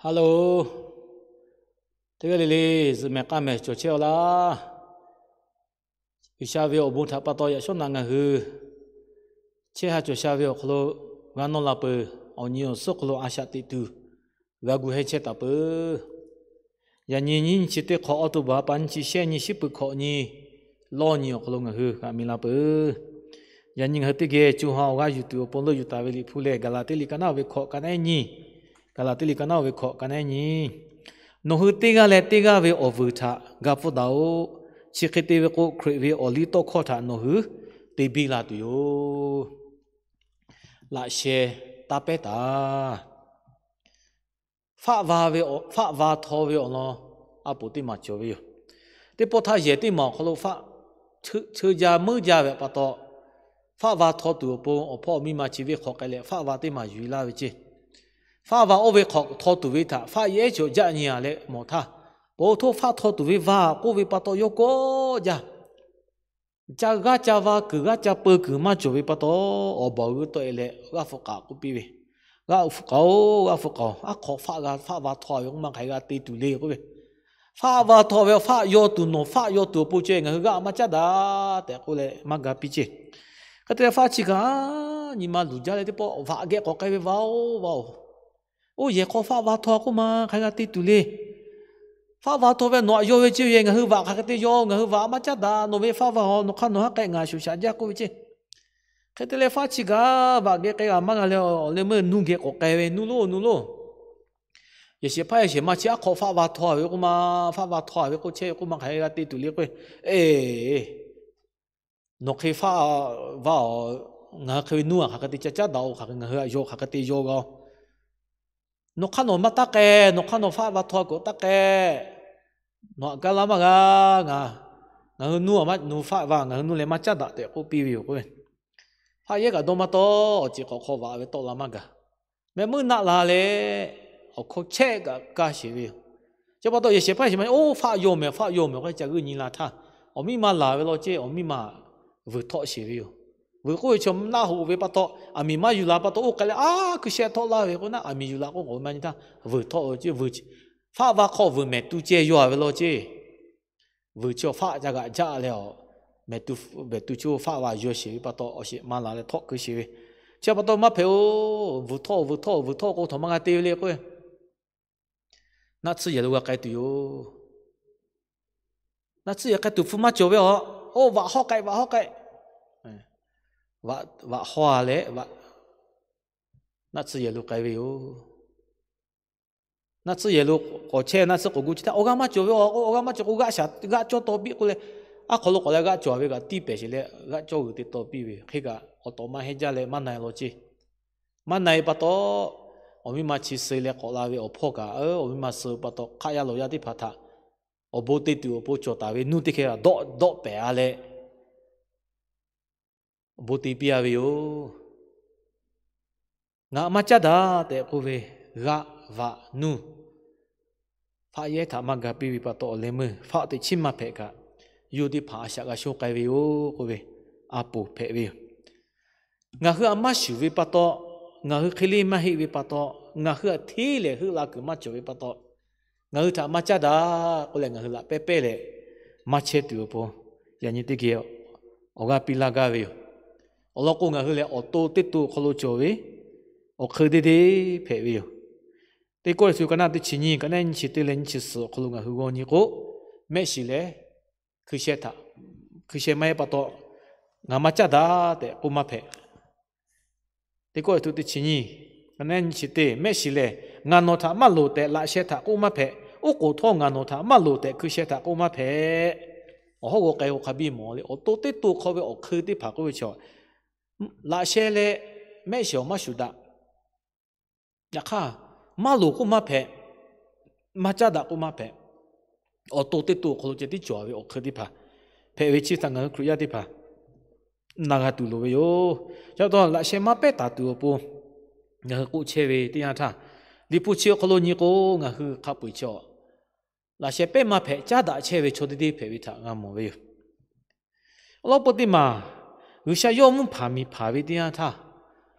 Hello, teˇ g'aˇ le le zuhꞈ mehˍ k'aˇ mehˍ cawˬ chehˇ-aw laˇ. G'uiˬsha ve awˬ bon htaꞈ pa taw yaꞈ shawˉ naꞈ ngaˬ hui chehˇ ha cawˬ sha ve awˬ hk'aw lo g'a nawˇ la peuˬ. Awˬ nyi awˬ suhˉ hk'aw lo a shaꞈ teꞈ tuˬ g'a gu heh chehˇ taˍ peuˬ. Yaꞈ nyi nyiˇ nyi chi teˇ hk'awꞈ, October ha pa nyiˇ chi shehˆ nyi shiˉ peuˬ hkawꞈ nyi lawˇ nyi awˬ hk'aw lo ngaˬ hui g'a mi la peuˬ. Yaꞈ nyi ngaˬ hui teˇ geh co ha awˬ g'aˇ yuˬ tuˬ awˬ pon leuˆ yuˬ taˍ ve Liꞈ hpu lehˬ, Gaˍlaˍtiˆ liꞈ ka naˉ ve hkawꞈ ka naˉ nyi, Gaˍlaˍtiˆ liꞈ ka naˉ ve hkawꞈ ka naˉ nyi. Nawˬ hui teˇ g'aˇ leh teˇ g'aˇ ve awˬ vuiˬ htaꞈ ga pfuhˇ daꞈ-oꞈ. Chi hk'e te ve k'o, Hkriꞈ ve awˬ liˇ tawˇ hkawˇ htaꞈ nawˬ hui te biˇ la tuˬ yoˬ. Laꞈ sheh taˇ pehˉ taˍ. Faˆ va ve, faˆ va htaw ve awˬ lawn a poˍ teˇ maˬ cawˬ ve yoˬ. Teˇ pawˆ htaˇ yehˬ teˇ maˬ awˬ hk'aw lo faˆ cheu ja meuˉ jaˇ ve pa taw, faˆ va htaw tuˬ awˬ pon awˬ hpawˇ awˬ miˇ ma chi ve hk'awꞈ k'ai leh faˆ va teˇ maˬ yuˬ-e laˇ ve ceˇ. Faˆ va oˇ ve hk'awꞈ htaw tuˬ ve htaꞈ faˆ yehˉ chaw jaˆ nyi-a leh mawˬ htaˇ, pa oˇ htoˇ faˆ htaw tuˬ ve va k'oˆ ve pa taw yawˇ kawˆ jaˇ. Ca g'aˇ ca va kuiˬ g'aˇ ca peu kuiˬ maˇ cawˬ ve pa taw, awˬ bawˬ g'uiˇ tawˆ-e leh g'aˇ hpu k'aꞈ k'oˆ piˇ ve, G'aˇ hpu k'aꞈ-oˬ, g'aˇ hpu k'aꞈ-oˬ, aˉ hk'awꞈ faˆ va htaw ve k'oˆ ma hk'aˬ hk'e g'a te tuˬ le k'oˆ ve. Faˆ va htaw ve, faˆ yaw tuˬ, nawˬ faˆ yaw tuˬ awˬ pon ceh ngaˬ hui g'aˇ maˇ caˉ daꞈ tehꞈ k'oˆ leh maˇ ga piˇ ceˇ. Hk'e te leh faˆ chi kaꞈ nyi ma luˬ jaˇ leh teˇ pawˆ vaꞈ geh k'awꞈ k'ai ve, Va-oˬ, va-oˬ, oˇ yehˬ hk'aw faˆ va htaw k'oˆ ma hk'aˬ hk'e g'a te tuˬ le. Faˆ va htaw ve nawˬ aꞈ yaw ve ceˇ yehˬ, ngaˬ hui vaꞈ hk'aˬ hk'e te yaw, ngaˬ hui vaꞈ maˇ caˉ daꞈ, nawˬ ve faˆ va-oˬ, nawˬ hk'aˇ nawˬ haˉ k'ai, ngaˬ shoˍ shaꞈ jaˇ k'oˆ ve ceˇ. Hk'e te leh faˆ chi kaꞈ vaꞈ geh k'ai g'a maˇ g'a leh, awˬ leh meuˇ nuˇ geh k'awꞈ k'ai ve, Nuˇ loˬ, nuˇ loˬ, yehˬ shehˍ hpaˇ yehˬ shehˍ ma chi aˉ hk'awꞈ faˆ va htaw ve k'oˆ ma, faˆ va htaw ve k'oˆ chehˇ ve k'oˆ ma hk'aˬ hk'e g'a te tuˬ le k'oˆ ve. Eˬ, nawˬ hk'e faˆ va-oˬ, ngaˬ hui hk'e ve nuˇ aꞈ hk'aˬ hk'e te ca caˉ daꞈ-oˬ, hk'aˬ hk'e ngaˬ hui aꞈ yaw hk'aˬ hk'e te yaw g'a-oˬ. Nawˬ hk'aˇ nawˬ maˇ taˇ k'ai, nawˬ hk'aˇ nawˬ faˆ va htaw kaꞈ taˇ k'ai. Nawˬ aꞈ kaˇ laˇ maˇ g'a. Ngaˬ, ngaˬ hui nuˇ aꞈ maˇ, nawˬ faˆ va ngaˬ hui nuˇ leh maˇ caˉ daꞈ tehꞈ k'oˆ piˇ ve yoˬ k'o. Faˆ yehˉ kaꞈ dawˇ maˇ tawˆ, awˬ ceˬ k'awꞈ hk'aw vaꞈ ve tawˆ la maˇ gaˬ. Mehˆ meuˇ naˆ la leh awˬ hkawˇ chehˇ kaꞈ kaˇ sheˍ ve yoˬ. Chi pa taw yehˬ shehˍ hpaˇ yehˬ shehˍ ma, Oˇ faˆ yaw mehˬ, faˆ yaw mehˬ k'o, ca g'uiˇ nyi la htaˇ, awˬ miˇ ma laˬ ve law ceˇ, awˬ miˇ ma vuiˬ htawˆ sheˍ ve yoˬ. Vuiˬ k'oˆ ve chaw naˆ hoꞈ ve pa taw, aˬ miˍ maˇ yuˬ la pa taw, oˇ k'ai leh aˉ hkui sheh htawˆ laˇ ve k'o naˆ, aˬ miˍ yuˬ la k'o k'awꞈ maˇ nyi htaˇ, vuiˬ htawˆ ve ceˇ. Vuiˬ, faˆ va hk'aw vuiˬ mehˍ tu ceh yaw-a ve law ceˇ. Vuiˬ chi awˬ faˆ ca g'aꞈ jaˇ leh, mehˍ tu, mehˍ tu chi faˆ va yaw sheˍ ve pa taw, awˬ sheˍ ma la leh htawˆ keu sheˍ ve. Chi pa taw maˇ hpehꞈ-oˬ, vuiˬ htawˆ, vuiˬ htawˆ, vuiˬ htawˆ k'o, htawnˍ maˇ g'a te ve le k'o, naˆ tsuhˇ yehˬ lo g'a k'ai tuˬ yoˬ. Naˆ tsuhˇ yehˬ k'ai tuˬ hpfuhˇ maˇ cawˬ ve aˬ. Oˇ vaꞈ hawˇ k'ai, vaꞈ hawˇ k'ai, vaꞈ hawˇ-a leh, naˆ tsuhˇ yehˬ lo k'ai ve yoˬ. Naˆ tsuhˇ yehˬ lo k'awꞈ chehˇ, naˆ tsuhˇ k'awꞈ gu chi htaˇ, awˬ g'aˇ maˇ cawˬ ve aˬ k'o, awˬ g'aˇ maˇ cawˬ k'o, g'aˇ shaˍ g'aˇ cawˇ taw piˇ k'oˆ leh, aˉ hk'aw lo k'awꞈ leh g'aˇ cawˬ ve kaꞈ tiˇ pehˍ sheˍ leh g'aˇ cawˇ g'uiˬ te taw piˇ ve yoˬ. Hk'e kaꞈ awˬ tawꞈ ma hehnˇ jaˇ leh maˇ na-e law ceˇ. Maˇ na-e pa taw, awˬ miˇ ma chi suh leh k'awꞈ la ve awˬ hpawˇ kaꞈ, awˬ miˇ ma suh pa taw hk'aˆ yaˇ lawˬ yaˇ teˇ hpaˍ htaꞈ awˬ bon te tuˬ awˬ pon cawˬ taˍ ve nuˇ teˇ hkeh kaꞈ dawˆ dawˆ pehˍ-a leh, awˬ bon te piˇ-a ve yoˬ. Ngaˬ maˇ caˉ daꞈ tehꞈ k'oˆ ve, g'aˆ, vaꞈ, nuˇ, faˆ yehˉ htaꞈ maˇ ga piˇ ve pa taw, awˬ leh meuˇ faˆ teꞈ chiˉ maˇ hpehꞈ kaꞈ, yawˇ teˇ hpaˍ a shaꞈ g'a shonˇ k'ai ve yoˬ k'oˆ ve, a poˍ hpehꞈ ve yoˬ. Ngaˬ hui aꞈ maˇ shuˍ ve pa taw, ngaˬ hui hk'e le maˇ heˆ ve pa taw, ngaˬ hui aꞈ hteˇ lehˬ heuˆ la kuiˬ maˇ cawˬ ve pa taw, ngaˬ hui htaꞈ maˇ caˉ daꞈ k'oˆ leh ngaˬ hui laꞈ pehˇ pehˇ leh maˇ chehˇ tuˬ awˬ pon, yaꞈ nyi teˇ geh awˬ g'aˇ piˇ laˇ gaˇ ve yoˬ. Awˬ lawn k'o, ngaˬ hui lehˬ awˬ to teˇ to awˬ hk'aw lo cawˬ ve awˬ hk'eun deˇ deˇ hpehꞈ ve yoˬ. Teˇ Kawˇ Liꞈ hpu ka naˆ teˇ chi nyiˇ, ka naˆ nyiˇ chi teˇ leh nyiˇ chi suhˍ awˬ hk'aw lo ngaˬ hui g'aw nyi k'o, mehˆ shiˍ leh hkui sheh htaꞈ, hkui sheh maˇ heˆ pa taw, ngaˬ maˇ caˉ daꞈ tehꞈ k'oˆ maˇ hpehꞈ. Teˇ Kawˇ Liꞈ hpu teˇ chi nyiˇ, ka naˆ nyiˇ chi teˇ, mehˆ shiˍ lehˬ, ngaˬ nawˬ htaꞈ maˇ loˍ tehꞈ laꞈ sheh htaꞈ k'oˆ maˇ hpehꞈ. Oˉ k'oˍ htawˇ ngaˬ nawˬ htaꞈ maˇ loˍ tehꞈ hkui sheh htaꞈ k'oˆ maˇ hpehꞈ. Awˬ hawˉ g'aw k'ai-o hk'a biˇ mawˬ le. Awˬ to teˇ to hk'aw ve awˬ hk'eun teˇ hpaˍ k'oˆ ve chaw, laꞈ sheh leh mehˆ shiˍ awˬ maˇ shuˍ daꞈ. Yaꞈ hk'aˇ, maˇ loˍ k'oˆ maˇ hpehꞈ, maˇ caˉ daꞈ k'oˆ maˇ hpehꞈ. Awˬ to teˇ to awˬ hk'aw lo ceh tiˉ cawˬ ve awˬ hk'eun teˇ hpaˍ hpehꞈ ve chi htaꞈ ngaˬ hui Hkriꞈ yaˇ teˇ hpaˍ na g'a tuˬ loˍ ve yoˬ. Chi pa taw, laꞈ sheh maˇ pehˉ taˍ tuˬ awˬ pon ngaˬ hui k'oˆ chehˇ ve teˇ yanˇ htaˇ, Liꞈ hpu chi awˬ hk'aw lo nyi k'o, ngaˬ hui hk'a peu-eˬ chaw laꞈ sheh pehˉ maˇ hpehꞈ, caˉ daꞈ chehˇ ve chaw deˇ deˇ hpehꞈ ve htaꞈ g'a mawˬ ve yoˬ. Awˬ lawn k'o teˇ maˬ, G'uiˬsha yawˇ mvuhˇ hpanˍ miˬ hpanˍ ve teˇ yanˇ htaˇ,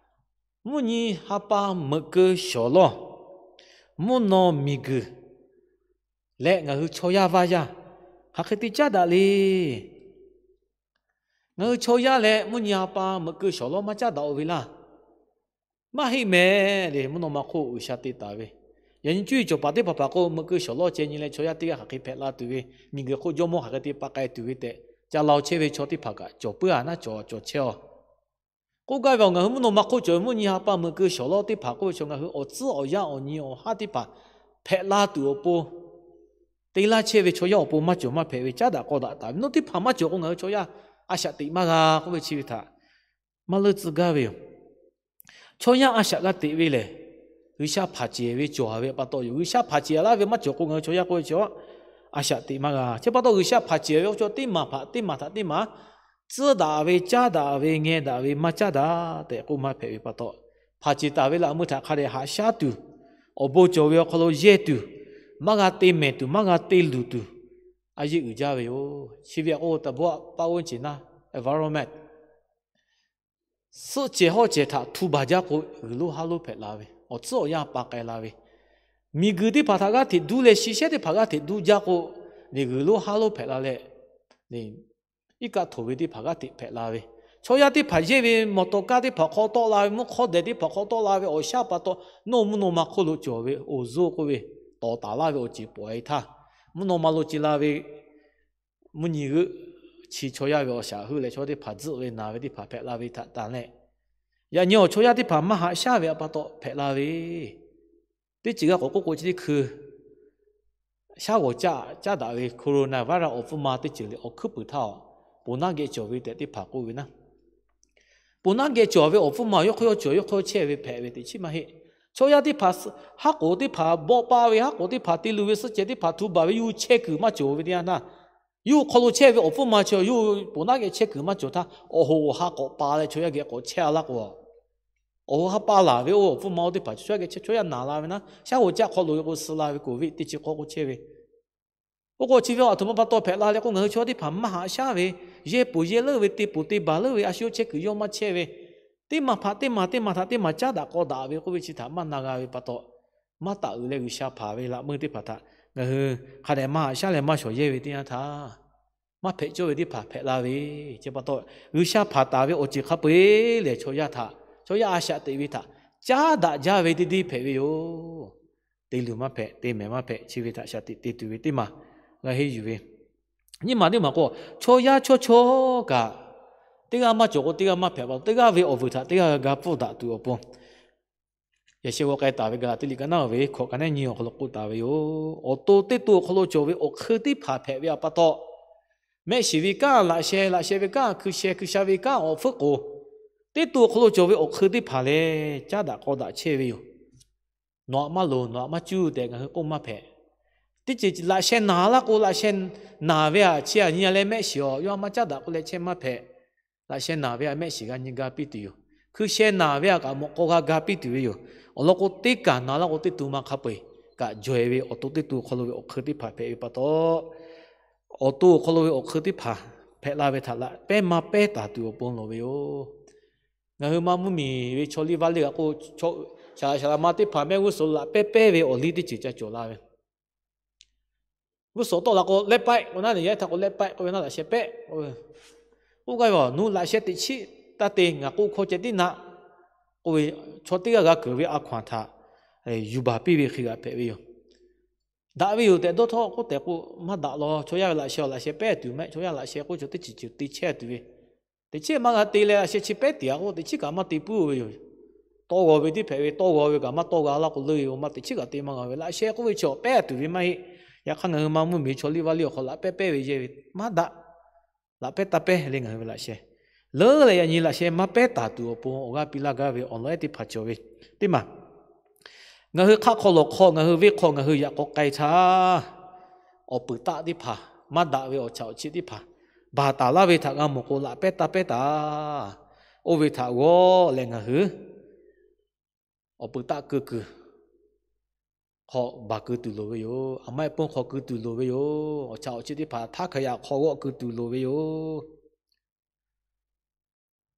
mvuhˇ nyi ha pa meuꞈ keu shawˍ lawˇ, mvuhˇ naw miˬguiˬ leh ngaˬ hui chaw yaˇ vaˇ yaˇ hk'aˬ hk'e te caˉ daꞈ le. Ngaˬ hui chaw yaˇ leh mvuhˇ nyi ha pa meuꞈ keu shawˍ lawˇ maˇ caˉ daꞈ-oˬ ve laˇ. Maˇ heˆ mehˍ le. Mvuhˇ naw ma hk'oˆ G'uiˬsha te taˍ ve, yaꞈ nyi cuˇ yiˍ cawˬ paˍ teˇ hpaˍ hpaˍ k'o, meuꞈ keu shawˍ lawˇ ceh nyi leh chaw yaˇ teˇ g'aˇ hk'aˬ hk'e hpehꞈ la tuˬ ve, miˬguiˬ hk'oˆ jawˇmawˇ hk'aˬ hk'e te pa k'ai tuˬ ve tehꞈ, ca la-o chehˇ ve chaw teˇ hpaˍ kaꞈ cawˬ puiˉ-a naˉ cawˬ cawˬ chehˇ-aw. K'oˆ gaˇ ve, ngaˬ hui mvuhˇ naw ma hk'oˆ cawˬ ve mvuhˇ nyi ha pa meuꞈ keu shawˍ lawˇ teˇ hpaˍ k'oˆ ve chaw, ngaˬ hui awˬ tcuhˉ awˬ yanˇ awˬ nyi awˬ haˉ teˇ hpaˍ hpehꞈ la tuˬ awˬ pon, te laˇ chehˇ ve chaw yaˇ awˬ pon maˇ cawˬ maˇ hpehꞈ ve, caˉ daꞈ k'aw daꞈ taˍ ve, nawˬ teˇ hpaˍ maˇ cawˬ k'o, ngaˬ hui chaw yaˇ a shaꞈ teꞈ maˇ g'a k'oˆ ve chi ve htaꞈ maˇ leuˉ tcuh gaˇ ve yoˬ. Chaw yaˇ a shaꞈ g'a teꞈ ve lehˬ, G'uiˬsha hpanˍ ceˬ ve cawˬ ve pa taw yoˬ. G'uiˬsha hpanˍ ceˬ laˇ ve maˇ cawˬ k'o, ngaˬ hui chaw yaˇ k'oˆ ve chi a shaꞈ teꞈ maˇ g'a. Chi pa taw G'uiˬsha hpanˍ ceˬ ve chaw teˇ maˬ hpaˍ teˇ maˬ htaꞈ teˇ maˬ tcuhˉ daꞈ ve, caˉ daꞈ ve, ngeh daꞈ ve maˇ caˉ daꞈ tehꞈ k'oˆ maˇ hpehꞈ ve pa taw, hpanˍ ceˬ taˍ ve laꞈ meuˇ htaꞈ hk'a dehꞈ haꞈ shaˉ tuˬ, awˬ bon cawˬ ve awˬ hk'aw lo yehˇ tuˬ, maˇ g'a te mehˍ tuˬ, maˇ g'a te luˬ tuˬ, a yeˇ uiˍ jaˇ ve yoˬ. Chi ve k'o, taˍ bvuhˆ paˆ g'uˇ ceˬ naˇ environment, suhˆ cehˬ hawˆ cehˬ htaꞈ htu baˬ jaˇ k'o, g'uiˬ lonˉ haˉ lonˉ hpehꞈ la ve, awˬ tcuhˉ awˬ yanˇ pa k'ai la ve, miˬguiˬ teˇ hpaˍ htaꞈ g'aˇ hteꞈ duˇ leh, shi shehˉ teˇ hpaˍ g'aˇ hteꞈ duˇ jaˇ k'o, g'uiˬ lonˉ haˉ lonˉ hpehꞈ la leh, iˉ kaˆ htoˍ ve teˇ hpaˍ g'aˇ hteꞈ hpehꞈ la ve, chaw yaˇ teˇ hpaˍ yehˇ ve mawˬ tawˍ kaˇ teˇ hpaˍ hk'aw tawˆ la ve, mvuhˇ hk'awˇ dehˬ teˇ hpaˍ hk'aw tawˆ la ve awˬ shaˉ pa taw, nawˬ mvuhˇ naw ma hk'oˆ lo cawˬ ve awˬ zuhˇ k'oˆ ve, tawˍ taˍ laˇ ve awˬ ceˬ pawˍ-e htaˇ, mvuhˇ naw ma lo ce la ve mvuhˇ nyi g'euˆ chi chaw yaˇ ve awˬ shaˍ heuˆ leh, chaw teˇ hpaˍ tzuhˆ ve naˬ ve teˇ hpaˍ hpehꞈ la ve htaꞈ tanˍ leh, yaꞈ nyi awˬ chaw yaˇ teˇ hpaˍ maˇ haꞈ shaˉ ve pa taw hpehꞈ la ve, teˇ ceuˬ g'a k'awꞈ k'oˆ k'o, chi teˇ hkui shaˉ g'awˬ caˆ caˉ daꞈ ve coronavirus awˬ pfuhˇ ma teˇ ceuˬ lehˬ, awˬ hkuiˉ puiˍ htaˇ awˬ ponˬ naˉ geh cawˬ ve tehꞈ teˇ hpaˍ k'oˆ ve naˉ. Ponˬ naˉ geh cawˬ ve awˬ pfuhˇ ma yawˇ hk'aw yawˇ cawˬ, yawˇ hk'aw chehˇ ve hpehꞈ ve teꞈ chiˉ maˇ heˆ. Chaw yaˇ teˇ hpaˍ, haˉ k'oˍ teˇ hpaˍ bawˆ paˇ ve, haˉ k'oˍ teˇ hpaˍ te luˬ ve, suhˆ cehˬ teˇ hpaˍ htu baˬ ve, yawˇ hui chehˇ kuiˬ maˇ cawˬ ve teˇ yanˇ htaˇ, yawˇ hui hk'aw lo chehˇ ve awˬ pfuhˇ ma chi yawˇ hui ponˬ naˉ geh chehˇ kuiˬ maˇ cawˬ htaˇ, awˬ hoꞈ awˬ ha k'awꞈ pa leh chaw yaˇ geh k'awꞈ chehˇ-a laˇ k'o, awˬ hoꞈ ha pa laˬ ve oˇ awˬ pfuhˇ ma oˇ teˇ hpaˍ chaw yaˇ geh chehˇ, chaw yaˇ naˬ la ve naˉ, shaˉ g'awˬ caˆ hk'aw lo ve k'o suh la ve, covid teˇ chi k'awˇ k'o chehˇ ve. Oˇ k'o chi ve aˬ htoꞈ ma pa taw hpehꞈ la leh k'o, ngaˬ hui chaw teˇ hpaˍ maˇ haꞈ shaˉ ve, yehˇ ponˬ yehˇ leuˉ ve, te ponˬ te baˬ leuˉ ve, a shu yawˇ chehˇ kuiˬ yawˇ maˇ chehˇ ve, teˇ maˬ hpaˍ teˇ maˬ teˇ maˬ htaꞈ teˇ maˬ caˉ daꞈ k'aw daꞈ ve k'oˆ ve chi htaꞈ maˇ na g'a ve pa taw, maˇ taˍ uiˍ leh G'uiˬsha hpanˍ ve laꞈ meuˇ teˇ hpaˍ htaꞈ ngaˬ hui hk'a dehꞈ maˇ haꞈ shaˉ leh maˇ shawˍ yehˇ ve teˇ yanˇ htaˇ, maˇ hpehꞈ cawˇ ve teˇ hpaˍ hpehꞈ la ve, chi pa taw G'uiˬsha hpanˍ taˍ ve awˬ ceuˬ hk'a peu-eˬ lehˬ, chaw yaˇ htaꞈ, chaw yaˇ a shaꞈ teꞈ ve htaꞈ caˉ daꞈ jaˇ ve teˇ deˇ hpehꞈ ve yoˬ. Te luˬ maˇ hpehꞈ, te mehˍ maˇ hpehꞈ, chi ve htaꞈ shaˍ tiꞈ te tuˬ ve teˇ maˬ g'a henˇ yuˬ ve. Nyiˇ maˬ teˇ maˬ k'o, chaw yaˇ chawˇ chawˇ kaꞈ, teˇ g'aˇ maˇ cawˬ k'o teˇ g'aˇ maˇ hpehꞈ pa taw, teˇ g'aˇ ve awˬ vuiˬ htaꞈ teˇ g'aˇ g'a pfuhˇ daꞈ tuˬ awˬ pon, yaꞈ sheh g'aw k'ai taˍ ve Gaˍlaˍtiˆ liꞈ ka naˉ ve hkawꞈ ka naˉ nyi awˬ hk'aw lo k'oˆ taˍ ve yoˬ. Awˬ to teˇ to awˬ hk'aw lo cawˬ ve awˬ hk'eun teˇ hpaˍ hpehꞈ ve pa taw, mehˆ shiˍ ve kanˉ, laꞈ sheh, laꞈ sheh ve kanˉ, hkui sheh, hkui sha ve kanˉ, awˬ hpfuhˆ k'oˍ, teˇ to awˬ hk'aw lo cawˬ ve awˬ hk'eun teˇ hpaˍ lehˬ, caˉ daꞈ k'aw daꞈ chehˇ ve yoˬ. Nawˬ aꞈ maˇ loˍ, nawˬ aꞈ maˇ cuˇ tehꞈ ngaˬ hui k'oˆ maˇ hpehꞈ. Teˇ ceuˬ laꞈ sheh naˍ laˇ k'o, laꞈ sheh naˍ ve htaꞈ chi htaꞈ nyi leh mehˆ shiˍ-aw, yawˇ aꞈ maˇ caˉ daꞈ k'oˆ leh chehˇ maˇ hpehꞈ. Laꞈ sheh naˍ ve htaꞈ mehˆ shiˍ g'a nyi ga piˇ tuˬ yoˬ. Hkui sheh naˍ ve htaꞈ kaꞈ mawꞈ k'aw g'a ga piˇ tuˬ ve yoˬ. Awˬ lawn k'o, teˇ kaˬ naˍ laˇ k'o teˇ to ma hk'a peu-eˬ kaꞈ jawˬ-e ve awˬ to teˇ to awˬ hk'aw lo ve awˬ hk'eun teˇ hpaˍ hpehꞈ ve pa taw, awˬ to awˬ hk'aw lo ve awˬ hk'eun teˇ hpaˍ hpehꞈ la ve htaꞈ laꞈ pehˉ maˇ pehˉ taˍ tuˬ awˬ pon lawˬ ve yoˬ. Ngaˬ hui maˇ mvuhˇmiˬ ve chaw liˇ vaˇ liˇ g'a k'o, shaˍ laꞈ shaˍ laꞈ ma teˇ hpaˍ mehˆ g'uˇ suhˍ lo laꞈ pehˉ pehˉ ve awˬ liˇ teˇ ceuˬ ca cawˬ la ve. G'uˇ suhˍ tawˆ la k'o, lehˉ paiˆ k'o naˉ lehˬ, yaˇ htaꞈ k'o lehˉ paiˆ k'oˆ ve naˉ, laꞈ sheh pehˆ k'oˆ ve. Oˇ g'aˇ ve, nawˬ hu laꞈ sheh teꞈ chiˉ taˇ te, ngaˬ k'oˆ hkawˇ ceh tiˉ naˆ k'oˆ ve, chaw teˇ g'aˇ g'a keunˍ ve a hkaw-anˬ htaꞈ yuˬ baˬ piˇ ve hk'e g'a hpehꞈ ve yoˬ. Daꞈ ve yoˬ tehꞈ dawˇ htawˇ k'oˆ tehꞈ k'o, maˇ daꞈ law. Chaw yaˇ ve laꞈ sheh, laꞈ sheh pehˉ tuˬ mehˆ, chaw yaˇ laꞈ sheh k'oˆ ve chaw teˇ ceuˬ ceuˬ te chehˇ tuˬ ve, teꞈ chiˉ maˇ g'a te leh laꞈ sheh chi pehˉ tiꞈ-a k'o, teꞈ chiˉ kaꞈ maˇ te puiˉ-o ve yoˬ. Tawˇ g'aw ve tiˉ hpehꞈ ve, tawˇ g'aw ve kaꞈ maˇ tawˇ g'a laˇ k'o, leuˆ ve maˇ teꞈ chiˉ kaꞈ te maˇ g'a ve, laꞈ sheh k'oˆ ve chaw pehˉ tuˬ ve maˇ heˆ. Yaꞈ hk'aˇ ngaˬ hui maˇ mvuhˇmiˬ chaw liˇ vaˇ liˇ awˬ hk'aw laꞈ pehˉ pehˉ ve yehˇ ve maˇ daꞈ. Laꞈ pehˉ taˇ pehˉ le ngaˬ hui ve laꞈ sheh. Leuˉ leh yaꞈ nyi laꞈ sheh maˇ pehˉ taˍ tuˬ awˬ pon awˬ g'aˇ piˇ laˇ gaˇ ve awˬ lawn ehˉ teˇ hpaˍ cawˬ ve teˇ maˬ. Ngaˬ hui hk'aˆ hk'aw lawˬ hk'aw, ngaˬ hui venˇ hk'aw ngaˬ hui yaꞈ k'aw k'ai htaˇ, awˬ peuˬ taˆ teˇ hpaˍ, maˇ daꞈ ve awˬ chaꞈ awˬ chi teˇ hpaˍ, baˬ taˍ laˇ ve htaꞈ g'a mawˬ k'o, laꞈ pehˉ taˇ pehˉ taˍ. Oˇ ve htaꞈ g'awˇ leh ngaˬ hui awˬ peuˬ taˆ keu kuiˬ hk'aw baˬ keu tuˬ loˍ ve yoˬ. Aˬ ma ehˉ pon hk'aw keu tuˬ loˍ ve yoˬ. Awˬ chaꞈ awˬ chi teˇ hpaˍ htaˇ hk'aˬ yaꞈ hk'aw g'awˆ keu tuˬ loˍ ve yoˬ.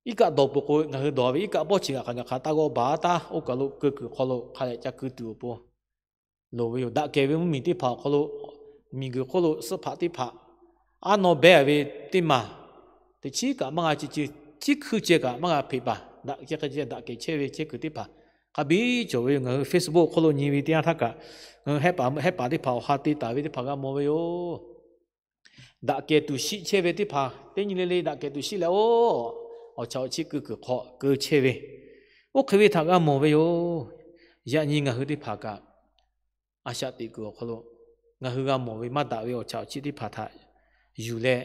Iˉ kaˆ dawˬ peuˬ k'o, ngaˬ hui dawˬ ve iˉ kaˆ bawˇ chi ngaˬ hk'aˬ ngaˬ hk'aˬ taˇ g'awˇ baˬ taˇ. Oˇ kaˬ lo keu kuiˬ hk'aw lo hk'a dehꞈ ca keu tuˬ awˬ pon, loˍ ve yoˬ. Daꞈ kehˬ ve mvuhˇmiˬ teˇ hpaˍ awˬ hk'aw lo, miˬguiˬ hk'oˆ lo suhˆ hpaꞈ teˇ hpaˍ, aˉ naw behˇ ve teˇ maˬ, teꞈ chiˉ kaꞈ maˇ g'a ce ce, chiˉ hkui ceh kaꞈ maˇ g'a hpeꞈ paˍ, daꞈ kehˬ daꞈ kehˬ chehˇ ve chehˇ kuiˬ teˇ hpaˍ hk'a biˇ cawˬ ve yoˬ. Ngaˬ hui Facebook hk'oˆ lo nyi ve teˇ yanˇ htaˇ kaꞈ, ngaˬ hui hehˆ paˍ hehˆ paˍ teˇ hpaˍ awˬ ha te taˍ ve teˇ hpaˍ g'a mawˬ ve yoˬ. Daꞈ kehˬ tuˬ shiˆ chehˇ ve teˇ hpaˍ teˇ nyi le le daꞈ kehˬ tuˬ shiˆ leh, oˇ, awˬ chaꞈ awˬ chiˆ keu kuiˬ hk'awꞈ keu chehˇ ve, oˇ hk'e ve htaꞈ g'a mawˬ ve yoˬ. Yaꞈ nyi ngaˬ hui teˇ hpaˍ kaꞈ, a shaꞈ teꞈ kuiˬ awˬ hk'aw lo ngaˬ hui g'a mawˬ ve maˇ daꞈ ve awˬ chaꞈ awˬ chiˆ teˇ hpaˍ htaꞈ yuˬ leh,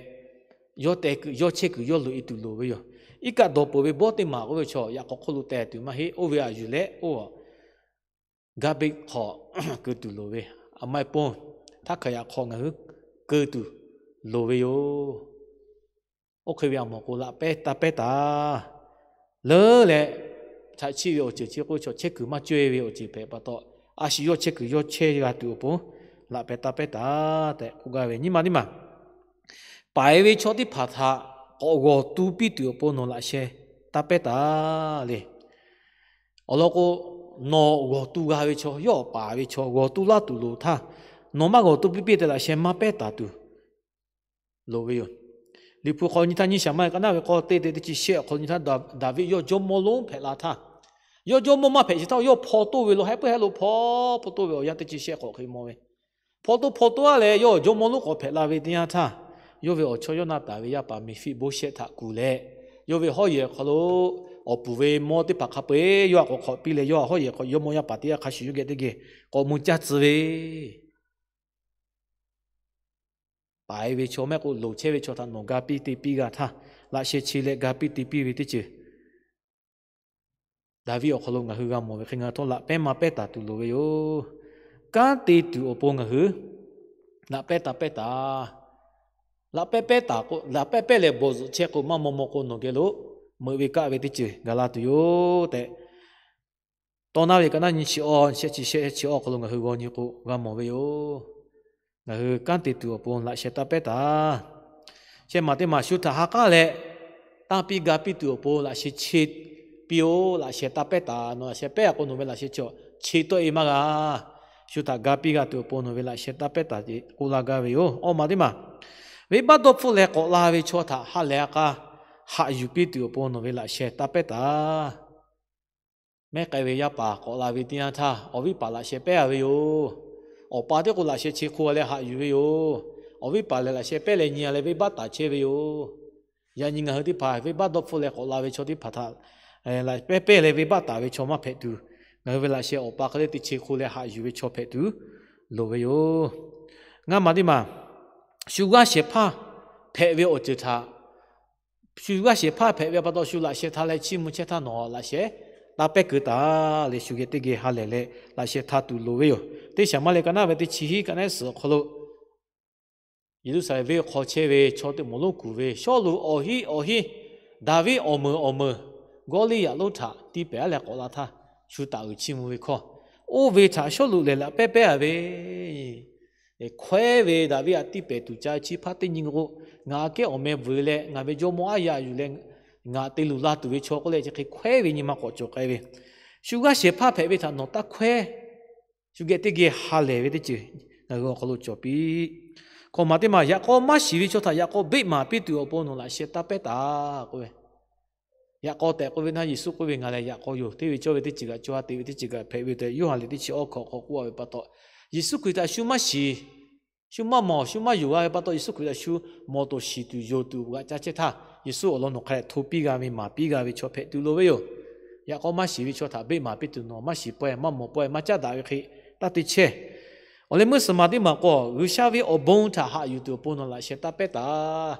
yawˇ teh kuiˬ yawˇ chehˇ kuiˬ yawˇ loꞈ e tuˬ loˍ ve yoˬ. Iˉ kaˆ dawˬ peuˬ ve bawˇ teˇ maˬ k'oˆ ve chaw yaꞈ k'aw hk'oˆ lo teh tuˬ maˇ heˆ. Oˇ ve aꞈ yuˬ leh oˇ, gaˇ biˆ hk'awꞈ keu tuˬ loˍ ve, a ma e pon htaˇ hkaˍ yaꞈ hk'aw ngaˬ hui keu tuˬ loˍ ve yoˬ. Oˇ hk'e ve a mawˬ k'o, laꞈ pehˉ taˇ pehˉ taˍ leuˉ leh, chaꞈ chiˆ ve awˬ ceuˬ chi k'oˆ ve chaw chehˇ kuiˬ maˇ cawehˇ ve awˬ ceuˬ hpehꞈ pa taw, a shu yawˇ chehˇ kuiˬ yawˇ chehˇ g'a tuˬ awˬ pon laꞈ pehˉ taˇ pehˉ taˍ tehꞈ k'oˆ gaˇ ve. Nyi ma teˇ maˬ, paiˍ ve chaw teˇ hpaˍ htaꞈ k'awꞈ g'awˬ tu piˇ tuˬ awˬ pon nawˬ laꞈ sheh taˇ pehˉ taˍ le. Awˬ lawn k'o, nawˬ g'awˬ tu g'a ve chaw, yawˇ paˍ ve chaw g'awˬ tu laˇ tuˬ loˍ htaˇ, nawˬ maˇ g'awˬ tu piˇ piˇ tehꞈ laꞈ sheh maˇ pehˉ taˍ tuˬ loˍ ve yoˬ. Liꞈ hpu hk'aw nyi htaˇ nyiˇ Saˍmo-eˍlaˆ ka naˉ ve k'aw teˇ te teˇ chi shehˆ awˬ hk'aw lo nyi htaˇ, Daˍviˆ yawˇ jawˇmawˇ lonˉ hpehꞈ la htaˇ, yawˇ jawˇmawˇ maˇ hpehꞈ chi htaˇ yawˇ hpaw toˇ ve lo, heh puiˉ heh lo hpaw hpaw toˇ ve awˬ yanˇ teˇ chi shehˆ k'awꞈ hk'e mawˬ ve. Hpaw toˇ hpaw toˇ a leh yawˇ jawˇmawˇ lonˉ k'awꞈ hpehꞈ la ve teˇ yanˇ htaˇ, yawˇ ve awˬ chawˇ Yoˇnaˍtanˍ ve yaˇ paˍ Meˍfiˆboˇshehˆ htaꞈ kuˬ leh, yawˇ ve hawˉ yehˬ hk'aw lo awˬ puˍ ve mawˇ teˇ hpaˍ hk'a peu-eˬ yawˇ htaꞈ k'awꞈ hk'awꞈ piˇ leh, yawˇ hawˉ yehˬ hk'aw yawˇmawˇ yaˇ paˍ teˇ g'aˇ hk'a shuˍ yawˇ geh teˇ geh k'awꞈ mui caˇ tcuh ve, paiˍ ve chaw mehˆ k'o loˍ chehˇ ve chaw htaꞈ nawˬ ga piˇ te piˇ g'a htaˇ, laꞈ sheh che leh ga piˇ te piˇ ve teˇ ceuˬ Daˍviˆ awˬ hk'aw lo ngaˬ hui g'a mawˬ ve hk'e, ngaˬ hui htawˇ laꞈ pehˉ maˇ pehˉ taˍ tuˬ loˍ ve yoˬ. Kanˉ te tuˬ awˬ pon ngaˬ hui laꞈ pehˉ taˇ pehˉ taˍ. Laꞈ pehˉ pehˉ taˍ k'o, laꞈ pehˉ pehˉ leh bawˬ zuhꞈ chehˇ k'o, maˇ maw maw k'o nawˬ geh lo meuꞈ ve kaˆ ve teˇ ceuˬ gaˬ la tuˬ yoˬ tehꞈ, Tawˇ naˉ ve ka naˉ nyi chi awˇ, shehˆ chi shehˆ chi awˇ hk'aw lo ngaˬ hui g'aw nyi k'o g'a mawˬ ve yoˬ. Ngaˬ hui kanˉ te tuˬ awˬ pon laꞈ sheh taˇ pehˉ taˍ. Shehˆ maˬ teˇ maˬ shu htaꞈ ha k'aˉ leh, tanˇ piˇ ga piˇ tuˬ awˬ pon laꞈ sheh che piˇ-oˬ. Laꞈ sheh taˇ pehˉ taˍ. Nawˬ laꞈ sheh pehˉ a k'o, nawˬ ve laꞈ sheh chi che tawˆ e maˇ g'a. Shu htaꞈ ga piˇ g'a tuˬ awˬ pon nawˬ ve laꞈ sheh taˇ pehˉ taˍ tehꞈ k'oˆ laˇ gaˇ ve yoˬ. Awˇ maˬ teˇ maˬ, venˇbaˆ dawˇ hpfuhˆ leh k'awꞈ la ve chaw htaꞈ ha lehˬ a k'a haꞈ yuˬ piˇ tuˬ awˬ pon nawˬ ve laꞈ sheh taˇ pehˉ taˍ. Mehˉ k'ai ve yaˇ paˍ k'awꞈ la ve teˇ yanˇ htaˇ, awˬ viˉ paˍ laꞈ sheh pehˉ a ve yoˬ. Awˬ pa teˇ k'o laꞈ sheh che hk'o a leh haꞈ yuˬ ve yoˬ. Awˬ viˉ paˍ lehˬ laꞈ sheh pehˉ leh nyi a leh venˇbaˆ taˍ chehˇ ve yoˬ. Yaꞈ nyi ngaˬ hui teˇ hpaˍ venˇbaˆ dawˇ hpfuhˆ leh k'awꞈ la ve chaw teˇ hpaˍ htaꞈ laꞈ pehˉ pehˉ leh venˇbaˆ taˍ ve chaw maˇ hpehꞈ tuˬ, ngaˬ hui ve laꞈ sheh awˬ pa hk'e le te che hk'o leh haꞈ yuˬ ve chaw hpehꞈ tuˬ loˍ ve yoˬ. Ngaˇ maˬ teˇ maˬ, shu g'aˇ shehˍ hpaˇ hpehꞈ ve awˬ ceuˬ htaꞈ, shu g'aˇ shehˍ hpaˇ hpehꞈ ve pa taw shu laꞈ sheh htaꞈ leh chiˇ mvuh chehˇ htaˇ nawˬ laꞈ sheh taˇ pehˉ keu taˍ leh shu geh teˇ geh ha lehˬ leh laꞈ sheh htaˇ tuˬ loˍ ve yoˬ. Teˇ Saˍmo-eˍlaˆ ka naˉ ve teˇ chi hiˉ ka naˉ suhˍ awˬ hk'aw lo Yeˍruˆsaˍlehnˍ venˇ hk'aw chehˇ ve chaw teˇ moˍ lonˉ kuˬ ve Sawˉluꞈ awˬ hinˉ awˬ hinˉ, Daˍviˆ awˬ meunˍ awˬ meunˍ, Gawˇliˇyaꞈ lonˉ htaꞈ tiˇ pehˍ a leh k'awꞈ la htaˇ, shu taˍ uiˍ chiˇ mvuh ve hkawˇ, oˇ ve htaꞈ Sawˉluꞈ lehˬ laꞈ pehˉ pehˉ a ve hkawehˉ ve Daˍviˆ htaꞈ tiˇ pehˍ tuˬ ca chi hpaˇ teˇ nyi k'o, ngaˬ aꞈ kehˉ awˬ meh vuiˬ leh ngaˬ ve jawˇmawˇ aˉ yaꞈ yuˬ leh ngaˬ te luˬ la tuˬ ve chaw k'oˆ leh chi hk'e hkawehˉ ve nyi ma k'awꞈ cawˬ k'ai ve, shu g'aˇ shehˍ hpaˇ hpehꞈ ve htaꞈ nawˬ taˇ hkawehˉ. Shu geh teˇ geh ha lehˬ ve teˇ ceuˬ ngaˬ hui awˬ hk'aw lo cawˬ piˇ. Hkawꞈ maˬ teˇ maˬ, yaꞈ k'aw maˇ shiˍ ve chaw htaꞈ yaꞈ k'aw beˆ maˍ piˇ tuˬ awˬ pon nawˬ laꞈ sheh taˇ pehˉ taˍ k'oˆ ve. Yaꞈ k'aw tehꞈ k'oˆ ve htaˇ Yeˍsuˆ k'oˆ ve, Ngaˬ lehˬ yaꞈ k'aw yoˬ. Hteˇ ve cawˇ ve teˇ ceuˬ kaꞈ cawˇ a, te ve teˇ ceuˬ kaꞈ hpehꞈ ve tehꞈ Yoˇhanˬ liꞈ teˇ chi awˇ hkawꞈ hk'aw k'oˆ a ve pa taw, Yeˍsuˆ Hkriꞈ htaꞈ shu maˇ shiˍ, shu maˇ mawˬ, shu maˇ yonˍ g'a ve pa taw, Yeˍsuˆ Hkriꞈ htaꞈ shu mawˬ toˍ shiˍ tuˬ yonˍ tuˬ g'aꞈ ca chehˇ htaˇ, Yeˍsuˆ awˬ lawn nawˬ hk'a dehꞈ hto piˇ g'a ve maˍ piˇ g'a ve chaw hpehꞈ tuˬ loˍ ve yoˬ. Yaꞈ k'aw maˇ shiˍ ve chaw htaꞈ beˆ maˍ piˇ tuˬ nawˬ maˇ shiˍ pawehˇ maˇ mawˬ pawehˇ maˇ caˉ daꞈ ve hk'e taˇ te chehˇ. Awˬ leh meuˇ suhˍ maˬ teˇ maˬ k'o, G'uiˬsha ve awˬ bon htaꞈ haꞈ yuˬ tuˬ awˬ pon nawˬ laꞈ sheh taˇ pehˉ taˍ.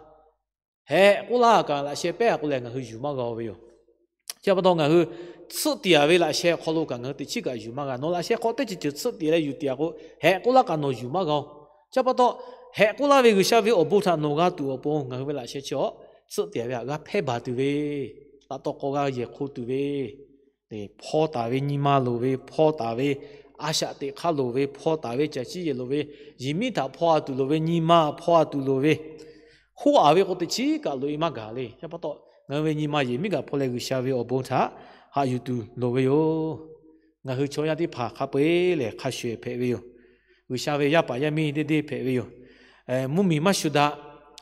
Hehꞈ k'oˆ laˇ kaꞈ laꞈ sheh pehˉ a k'o lehˬ ngaˬ hui yuˬ maˇ g'a ve yoˬ. Chi pa taw ngaˬ hui tsuhˆ tiˍ a ve laꞈ sheh hk'aw lo kaꞈ ngaˬ hui teꞈ chiˉ kaꞈ yuˬ maˇ g'a. Nawˬ laꞈ sheh hk'aw teˇ ceuˬ ceuˬ tsuhˆ tiˍ leh yuˬ tiˍ a k'o, hehꞈ k'oˆ laˇ kaꞈ nawˬ yuˬ maˇ g'a-oˬ. Chi pa taw, hehꞈ k'oˆ laˇ ve G'uiˬsha ve awˬ bon htaꞈ nawˬ g'a tuˬ awˬ pon ngaˬ hui ve laꞈ sheh chi awˬ tsuhˆ tiˍ a ve htaꞈ g'a hpehˇ baˬ tuˬ ve, taꞈ taw k'aw g'a yehˬ hk'o tuˬ ve, hpaw taˍ ve nyi ma loˍ ve, hpaw taˍ ve a shaꞈ teꞈ hk'aˇ loˍ ve, hpaw taˍ ve caˬ ciˉ yehˬ loˍ ve, yehˬ miˉ htaꞈ hpaw a tuˬ loˍ ve, nyi ma hpaw a tuˬ loˍ ve, hoˆ a ve k'o teꞈ chiˉ kaꞈ loꞈ e maˇ gaˬ le. Chi pa taw, ngaˬ hui ve nyi ma yehˬ miˉ kaꞈ hpaw leh G'uiˬsha ve awˬ bon htaꞈ haꞈ yuˬ tuˬ loˍ ve yoˬ. Ngaˬ hui chaw yaˇ teˇ hpaˍ hk'a peu-eˬ lehˬ hk'a shuˍ hpehꞈ ve yoˬ. G'uiˬsha ve yaˇ paˍ yaˇ miˇ deˇ deˇ hpehꞈ ve yoˬ. Mvuhˇmiˬ maˇ shuˍ daꞈ,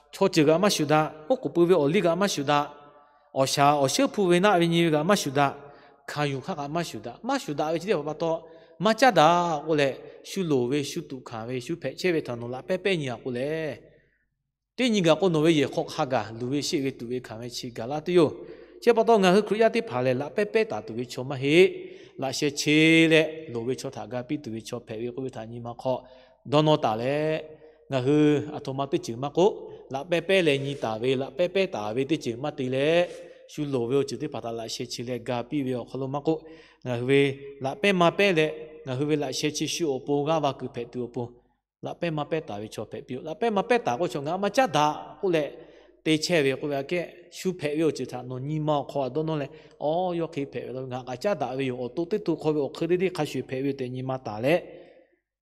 chaw ceuˬ g'aꞈ maˇ shuˍ daꞈ, oˉ k'oˍ pui ve awˬ liˇ g'aꞈ maˇ shuˍ daꞈ, awˬ shaˍ awˬ sheuˉ hpu ve naˆ ve nyi ve g'aꞈ maˇ shuˍ daꞈ, hkanˍ yuˬ hk'aˇ kaꞈ maˇ shuˍ daꞈ. Maˇ shuˍ daꞈ ve chi teˇ hpaˍ pa taw, maˇ caˉ daꞈ k'oˆ leh, shu loˍ ve shu tuꞈ hkanˍ ve shu hpehꞈ chehˇ ve htaꞈ nawˬ laꞈ pehˉ pehˉ nyi a k'oˆ leh, teˇ nyi gaˬ k'o nawˬ ve yehˬ hk'aw hk'a gaˬ luˬ ve sheˆ ve tuꞈ ve hkanˍ ve chi gaˬ laˇ tuˬ yoˬ. Chi pa taw ngaˬ hui Hkriꞈ yaˇ teˇ hpaˍ lehˬ, laꞈ pehˉ pehˉ taˍ tuˬ ve chaw maˇ heˆ. Laꞈ sheh che leh loˍ ve chaw htaꞈ ga piˇ tuˬ ve chaw hpehꞈ ve k'oˆ ve htaꞈ nyi ma hk'aw dawˇ nawˇ taˍ leh, ngaˬ hui aˬ htoꞈ ma teˇ ceuˬ maˇ k'oˆ, laꞈ pehˉ pehˉ leh nyi taˍ ve, laꞈ pehˉ pehˉ taˍ ve teˇ ceuˬ maˇ te leh, shu loˍ ve awˬ ceuˬ teˇ hpaˍ htaꞈ laꞈ sheh che leh ga piˇ ve awˬ hk'aw lo maˇ k'oˆ, ngaˬ hui ve laꞈ pehˉ maˇ pehˉ leh ngaˬ hui ve laꞈ sheh che shu awˬ pon g'aˇ va kuiˬ hpehꞈ tuˬ awˬ pon, laꞈ pehˉ maˇ pehˉ taˍ ve chaw hpehꞈ piˇ-oˬ. Laꞈ pehˉ maˇ pehˉ taˍ k'oˆ chaw ngaˬ maˇ caˉ daꞈ k'oˆ leh te chehˇ ve k'oˆ ve aꞈ kehˉ, shu hpehꞈ ve awˬ ceuˬ htaꞈ nawˬ nyi ma awˬ hk'aw a dawˇ nawˇ leh, awˬ, yawˇ hk'e hpehꞈ ve la ve, ngaˬ kaꞈ caˉ daꞈ ve yoˬ. Awˬ to teˇ to hk'aw ve awˬ hk'eun teˇ deˇ hk'a shuˍ hpehꞈ ve yoˬ tehꞈ nyi ma taˍ leh,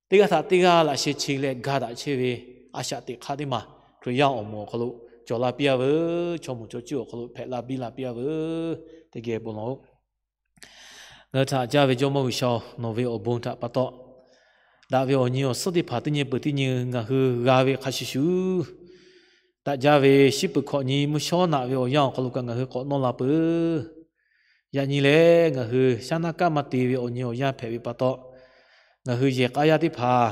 teˇ g'aˇ htaꞈ teˇ g'aˇ laꞈ sheh che leh ga daꞈ chehˇ ve a shaꞈ teꞈ hk'aˇ teˇ maˬ Hkriꞈ yaˇ awˬ moˍ awˬ hk'aw lo cawˬ la piˇ a veuˬ. Chaw moˍ chaw cuˇ awˬ hk'aw lo hpehꞈ la biˇ la piˇ a veuˬ. Teˇ geh bon lawˬ-oˬ. Ngaˬ hui htaꞈ jaˇ ve Jawˇmawˇ G'uiˬsha-oˬ, nawˬ ve awˬ bon htaꞈ pa taw, daꞈ ve awˬ nyi awˬ suhˉ teˇ hpaˍ teˇ nyi peuˬ teˇ nyi ngaˬ hui g'a ve hk'a shuˍ shuˍ, daꞈ jaˇ ve shiˉ peuˬ hkawꞈ nyi mvuhˇ shawˉ naꞈ ve awˬ yanˇ awˬ hk'aw lo kaꞈ ngaˬ hui k'awꞈ nawˇ la peuˬ. Yaꞈ nyi lehˬ, ngaˬ hui shaˉ naˆ kaˆ maˇ te ve awˬ nyi awˬ yanˇ hpehꞈ ve pa taw, ngaˬ hui yehˬ k'a yaˇ teˇ hpaˍ,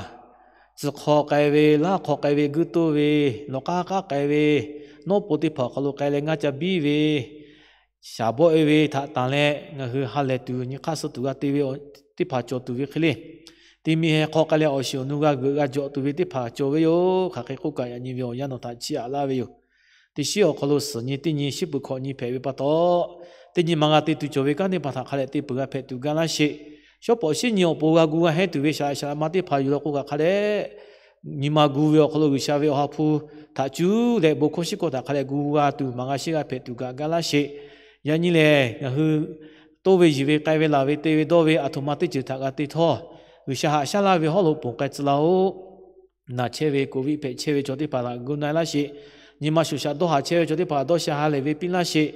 tcuh hk'aw k'ai ve, laˇ hk'aw k'ai ve, guiˇ toˇ ve, lawˬ k'aˉ k'aˉ k'ai ve, nawˉ po teˇ hpaˍ awˬ hk'aw lo k'ai leh ngaˇ ca biˇ ve, shaˍ bawˆ e ve htaꞈ tanˬ leh ngaˬ hui ha lehˬ tuˬ nyi hk'aˇ suh tuˬ g'a te ve teˇ hpaˍ cawˬ tuˬ ve hk'e le. Teˇ miˬ heh hk'aw k'ai leh awˬ shiˍ awˬ nu g'a g'euꞈ g'a jawꞈ tuˬ ve teˇ hpaˍ cawˬ ve yoˬ. Hk'aˬ hk'e k'oˆ kaꞈ, yaꞈ nyi ve awˬ yanˇ nawˬ htaꞈ chiˇ aꞈ laˇ ve yoˬ. Teˇ shiˉ awˬ hk'aw lo suhˍ nyi teˇ nyi shiˉ peuˬ hkawꞈ nyi hpehꞈ ve pa taw, teˇ nyi ma g'a te tuˬ cawˬ ve kanˉ teˇ hpaˍ htaꞈ hk'a dehꞈ te peuˬ g'a hpehꞈ tuˬ ga laˇ sheˍ. Shawˉ pawˍ shiˉ nyi awˬ pon g'a gu g'a hehnˇ tuˬ ve shaˍ laꞈ shaˍ laꞈ ma teˇ hpaˍ yuˬ law k'o kaꞈ hk'a dehꞈ nyi ma gu ve awˬ hk'aw lo G'uiˬsha ve awˬ ha hpu htaꞈ cuˇ leh bon hkawˇ shiˉ hkawˇ htaꞈ hk'a dehꞈ gu g'a tuˬ maˍ g'a sheˆ g'a hpehꞈ tuˬ kaꞈ ga laˇ sheˍ. Yaꞈ nyi lehˬ, ngaˬ hui toˇ ve yiˬ ve k'ai ve laˬ ve te ve dawˇ ve aˬ htoꞈ ma teˇ ceuˬ htaꞈ g'a te htawˇ, G'uiˬsha haꞈ shaˉ laˇ ve hawˉ lo ponˬ k'ai tcuh laˇ-oˆ. Naˬ chehˇ ve Covid hpehꞈ chehˇ ve chaw teˇ hpaˍ htaꞈ gu na-e laˇ sheˍ. Nyi ma shoˍ shaꞈ dawˇ haˍ chehˇ ve chaw teˇ hpaˍ dawˇ sha ha lehˬ ve piˇ laˇ sheˍ.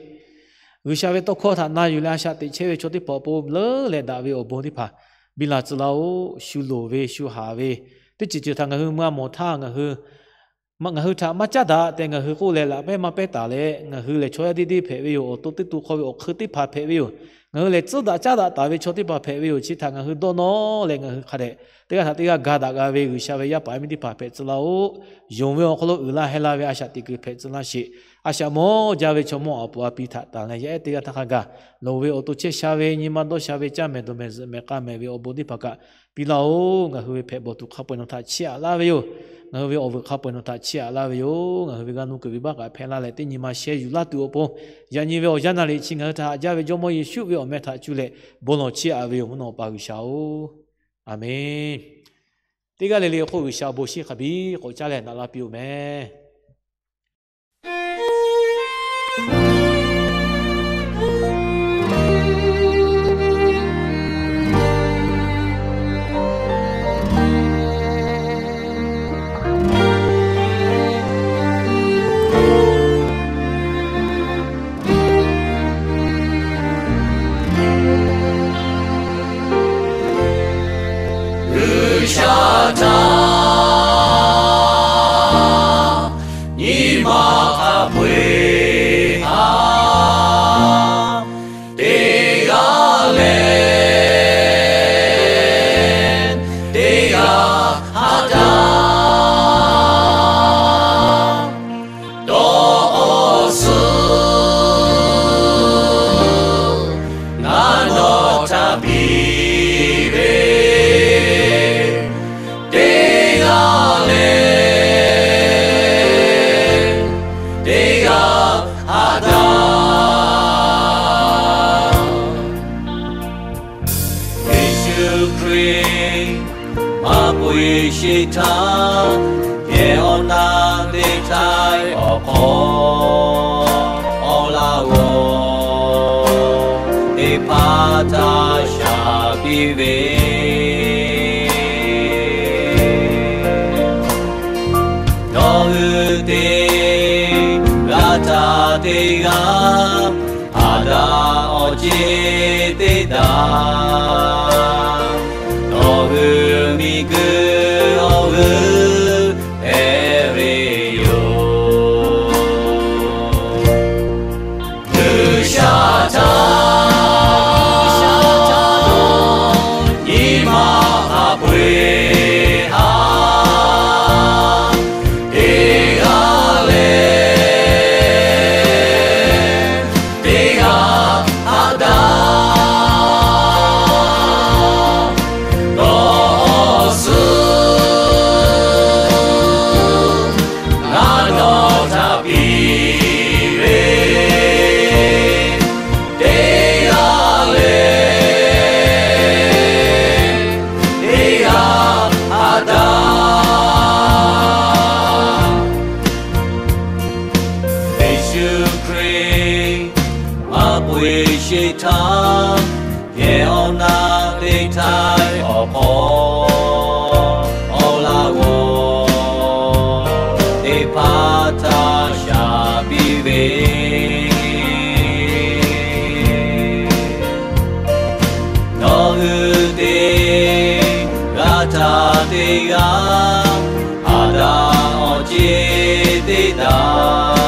G'uiˬsha ve tawˇ hkawˇ htaꞈ na yuˬ leh a shaꞈ teꞈ chehˇ ve chaw teˇ hpaˍ awˬ pon leuˉ leh daꞈ ve awˬ bon teˇ hpaˍ biˇ la tcuh laˇ-oˆ. Shu loˍ ve shu haˍ ve teˇ ceuˬ ceuˬ htaꞈ ngaˬ hui mui a mawˬ htaˇ, ngaˬ hui htaꞈ maˇ caˉ daꞈ tehꞈ ngaˬ hui k'oˆ leh laꞈ pehˉ maˇ pehˉ taˍ leh, ngaˬ hui lehˬ chaw yaˇ deˇ deˇ hpehꞈ ve yoˬ. Awˬ to teˇ to hk'aw ve awˬ hk'eun teˇ hpaˍ hpehꞈ ve yoˬ. Ngaˬ hui lehˬ tcuhˉ daꞈ caˉ daꞈ taˍ ve chaw teˇ hpaˍ hpehꞈ ve yoˬ. Chi htaꞈ ngaˬ hui dawˇ nawˇ leh ngaˬ hui hk'a dehꞈ teˇ g'aˇ htaꞈ teˇ g'aˇ ga daꞈ g'a ve G'uiˬsha ve yaˇ paˍ yaˇ miˇ teˇ hpaˍ hpehꞈ tcuh laˇ-oˆ. Yonˍ ve awˬ hk'aw lo uiˍ la heh la ve a shaꞈ teꞈ kuiˬ hpehꞈ tcuh laˇ sheˍ. A shaꞈ mawˇ jaˇ ve chaw mawˇ a puˍ a pi htaꞈ tanˬ leh yaˇ ehˉ teˇ g'aˇ htaˇ hk'a gaˬ loˍ ve awˬ to chehˇ sha ve nyi ma dawˇ sha ve caˇ mehˍ dawˬ mehˍ zuhꞈ mehˍ k'a mehˍ ve awˬ bon teˇ hpaˍ kaꞈ piˇ laˇ-oˆ. Ngaˬ hui ve hpehꞈ bawˬ tuˬ hk'a peu-eˬ nawˬ htaꞈ chiˇ aꞈ laˇ ve yoˬ. Ngaˬ hui ve awˬ vuiˬ hk'a peu-eˬ nawˬ htaꞈ chiˇ aꞈ laˇ ve yoˬ. Ngaˬ hui ve g'a nuˇ kuiˬ venˇbaˆ kaꞈ hpehˇ laˇ leh teˇ nyi ma sheh yuˬ laˇ tuˬ awˬ pon, yaꞈ nyi ve awˬ yanˇ naˍ riˍ chi ngaˬ hui htaꞈ haꞈ jaˇ ve Jawˇmawˇ Yeˍsuˆ ve awˬ meh htaꞈ cuˇ leh bon lawˬ chiˇ aꞈ ve yoˬ. Mvuhˇ naw pa G'uiˬsha-oˬ, Aˍmenˍ. Teˇ g'aˇ le le awˬ hk'oˆ G'uiˬsha awˬ bon shinˉ hk'a biˇ k'awꞈ caˉ leh naꞈ la piˇ-oˬ meh. G'uiˬsha htaꞈ nyi ma hk'a peu-eˬ htaꞈ teˇ g'aˇ leh teˇ g'aˇ ha daꞈ dawˇ awˬ suhˍ ngaˬ nawˬ htaꞈ piˇ ve, teˇ g'aˇ leh teˇ g'aˇ ha daꞈ. Yeˍsuˆ Hkriꞈ maˇ pawˆ-e sheˍ htaˇ, yehˬ awˬ na teˇ htaiˇ awˬ hk'aw awˬ laˇ g'awˬ teˇ hpaˍ htaꞈ shaˍ piˇ ve, nawˬ hui teˇ g'aˇ htaꞈ teˇ g'aˇ haꞈ daꞈ awˬ ceˇ teˇ daꞈ, nawˬ hui miˬguiˬ Yehˬ awˬ naˆ teˇ htaiˍ awˬ hk'aw awˬ laꞈ g'awˬ teˇ hpaˍ htaꞈ shaˍ piˇ ve, nawˬ hui teˇ g'aˇ htaꞈ teˇ g'aˇ Aˍdanˍ awˬ ceˇ teˇ htaꞈ